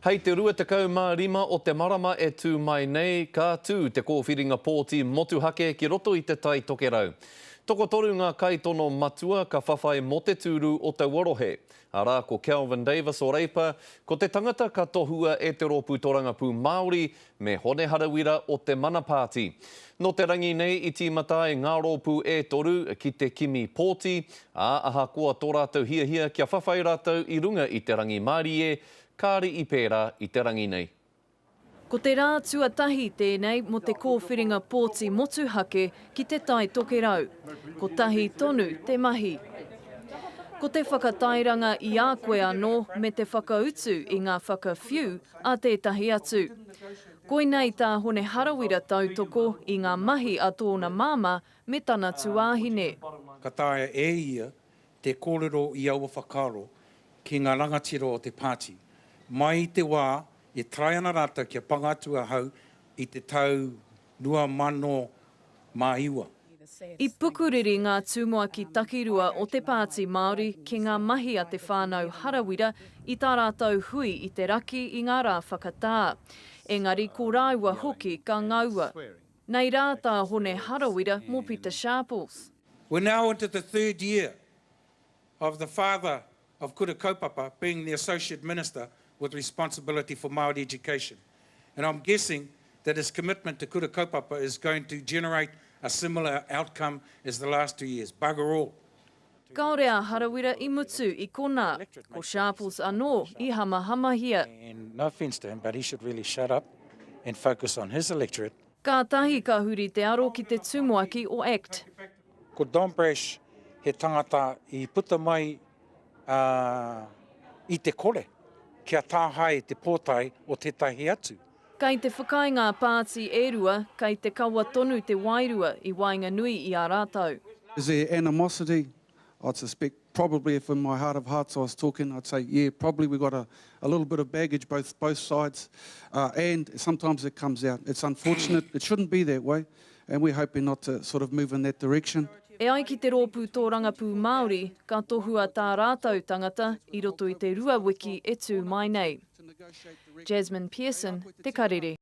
Hei te 25 o te marama e tū mai nei, ka tū te kōwhiringa pōti motuhake ki roto i Te Tai Tokerau. Tokotoru ngā kaitono matua ka whawhai mō te tūru o taua rohe. Arā, ko Kelvin Davis o Reipa, ko te tangata ka tohua e te Rōpū Torangapū Māori, me Hone Harawira o te Mana Pāti. Nō te rangi nei i tīmata ai ngā rōpū e toru ki te kimi pōti, ā, ahakoa tō rātou hiahia kia whawhai rātou i runga i te rangimārie, Kāre i pērā i te rangi nei. Ko te rā tuatahi tēnei mō te kōwhiringa pōti motuhake ki Te Tai Tokerau. Kotahi tonu te mahi. Ko te whakatairanga i a koe anō me te whakautu i ngā whakawhiu a tētahi atu. Koinei tā Hone Harawira tautoko i ngā mahi a tōna māmā me tana tuāhine. Ka taea e ia te kōrero i aua whakaaro ki ngā rangatira o te pāti. Mai i te wā e try ana rātou kia panga atu ahau i te tau 2009. I pukuriri ngā tumuaki takirua o te Pāti Māori ki ngā mahi a te whānau Harawira i tā rātou hui i te raki i ngā rā whakatā. Engari ko rāua hoki ka ngaua. Nei rā tā Hone Harawira mō Pita Sharples. We're now into the third year of the father of Kura Kaupapa being the Associate Minister with responsibility for Māori education. And I'm guessing that his commitment to Kura Kaupapa is going to generate a similar outcome as the last two years, bugger all. Kāore a Harawira i mutu i konā, ko Sharples anō i hamahamahia. And no offence to him, but he should really shut up and focus on his electorate. Kātahi ka huri te aro ki te tumuaki o act. Ko Don Brash he tangata i puta mai i te kore kia tāhae te pōtae o tētahi atu. Kei te whakaae ngā pāti e rua, kei te kawa tonu te wairua i waenganui i a rātou. Is there animosity? I'd suspect probably if in my heart of hearts I was talking I'd say yeah probably we've got a a little bit of baggage both both sides uh, and sometimes it comes out. It's unfortunate, it shouldn't be that way and we're hoping not to sort of move in that direction. E ai ki te Rōpū Tōrangapū Māori, ka tohua tā rātou tangata i roto i te rua wiki e tū mai nei. Jasmine Pearson, Te Karere.